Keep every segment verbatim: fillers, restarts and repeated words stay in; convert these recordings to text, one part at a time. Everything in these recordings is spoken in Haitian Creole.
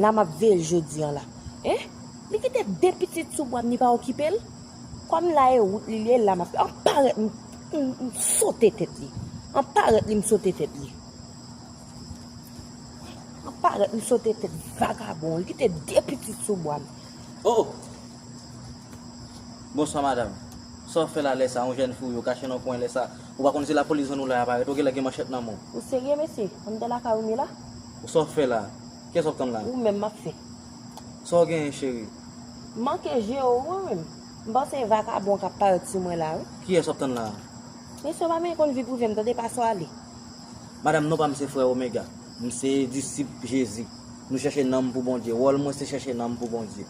La m ap veye l jodi a la. Hein? Li kite de pitit sou bwa m, li pa okipe l. Kòm la e wout li, li e la m ap fè. An parèt m, m, m sote tèt li. An parèt li, m sote tèt li. An parèt m sote tèt vakabon. Li kite de pitit sou bwa m. Oh! Bonswa, madanm. Sa w fè la lè sa, yon jèn fi w yo kache nan kwen lè sa? Ou pa konn se lapolis jwenn ou la y ap arete w, genlè gen manchèt nan men w. Ou serye, mesye? Anndan lakay ou m ye la? Ou sa w fè la? Kiyès w ap tann la? Ou menm m ap fè. Sa w genyen, cheri? M manke jere w, wi, mwen menm. M panse e vakabon k ap parèt sou mwen la, wi. Kiyès w ap tann la? Mesye, w pa menm konn vi prive m, tande, pase w ale. Madanm, non pa m se Frè Omega. M se disip Jezi. Nou chèche nanm pou Bondye. Wòl mwen se chèche nanm pou Bondye.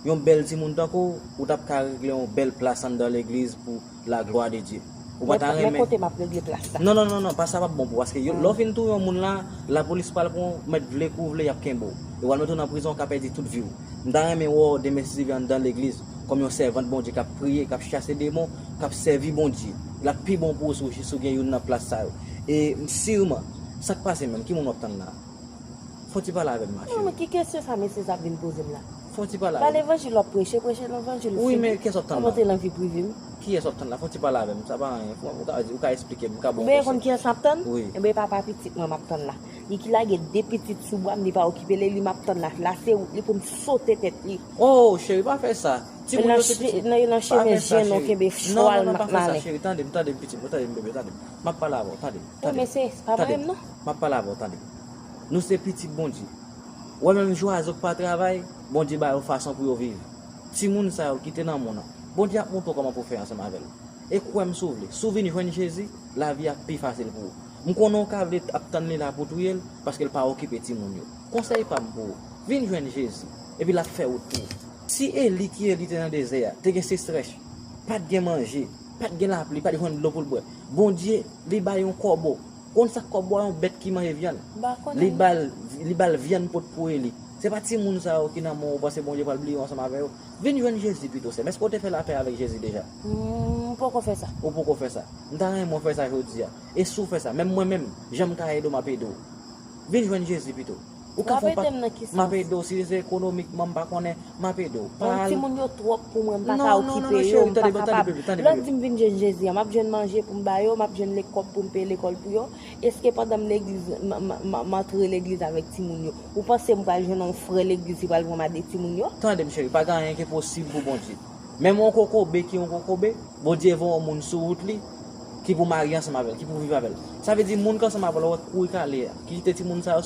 Yon bèl timoun tankou w, ou t ap ka regle yon bèl plas anndan legliz pou la gloire de Dieu. Ou pa ta renmen. Men kote m ap regle plas la? Non, non, non, non, pa sa p ap bon pou ou, paske yo, lè w fin touye yon moun la, lapolis pral pran w, mèt vle kou vle, y ap kenbe w. Yo pral mete w nan prizon, w ka pèdi tout vi w. M ta renmen wè w demen si Dye vle anndan legliz, kòm yon sèvant Bondye k ap priye, k ap chase demon, k ap sèvi Bondye. L ap pi bon pou ou si w, si w gen youn nan plas sa yo. E sirman, sa k pase menm? Ki moun w ap tann la? Fò w ti pale avè m, ma cheri. Non, men ki kesyon sa mesye sa ap vin poze m la? Fò w ti pale avè m. Ba levanjil w ap preche, preche levanjil. Wi, men kiyès w ap tann la? Kòman te nan vi prive m? Kiyès w ap tann la? Fò w ti pale avè m. Sa pa anyen. Fò, ou ka di, ou ka eksplike m, m ka ba w konsèy. Ou bezwen konn kiyès m ap tann? Wi. Enben, e papa pitit mwen m ap tann la. Li ki lage de pitit sou bwa m, li pa okipe l, e li m ap tann la. La se wout li pou m sote tèt li. Oh, cheri, pa fè sa. Timoun yo se pitit. Nan, nan chemen jen nou kenbe fwal m ap malen. Cheri, tande m, tande m, pitit mwen, tande m, bebe, tande m. M ap pale avè w, tande m, tande m. Mesye, se pa mwen menm, non. M ap pale avè w, tande m. Nou se pitit Bondye. Ou wè menm zwazo k pa travay, Bondye ba yo fason pou yo viv. Timoun sa yo ki te nan mond nan, Bondye ap montre w kòman pou w fè ansanm avè l. E kwè m si w vle, si w vin jwenn Jezi, lavi a ap pi fasil pou ou. M konnen w ka vle ap tann li la pou w touye l, paske l pa okipe timoun yo. Konsèy pa m pou ou, vin jwenn Jezi, epi l ap fè wout pou ou. Si Eli, ki Eli te nan dezè a, te gen secherès, pa t gen manje, pa t gen lapli, pa t jwenn dlo pou l bwè, Bondye, li bay yon kòbo. Konn sa k kòbo a? Yon bèt ki manje vyann. Li ba l, li ba l vyann pot pou Eli. Se pa timoun sa yo ki nan men w, ou panse Bondye pral bliye w ansanm avè yo? Vin jwenn Jezi pito, sè m. Èske w te fè lapè avèk Jezi deja? M poko fè sa. Ou poko fè sa. M ta renmen w fè sa jodi a. E si w fè sa, menm mwen menm, jan m ka ede w, m ap ede w. Vin jwenn Jezi pito. Ou ka fè yon pa. M ap ede w, si se ekonomikman, m pa konnen, m ap ede w. Bon, timoun yo twòp pou mwen, m pa ka okipe yo, m pa kapab. Lè w di m vin jwenn Jezi a, m ap jwenn manje pou m ba yo, m ap jwenn lekòb pou m peye lekòl pou yo. Èske pandan m legliz, m, m, m, m antre legliz avèk timoun yo, ou panse m pral jwenn yon frè legliz ki pral pran m a de timoun yo? Tande m, cheri, pa gen anyen ki enposib pou Bondye. Menm yon kokobe ki yon kokobe, Bondye voye yon moun sou wout li ki pou marye ansanm avè l, ki pou viv avè l. Sa vle di moun k ansanm avè l, ou wè kouri k ale a, ki kite timoun sa yo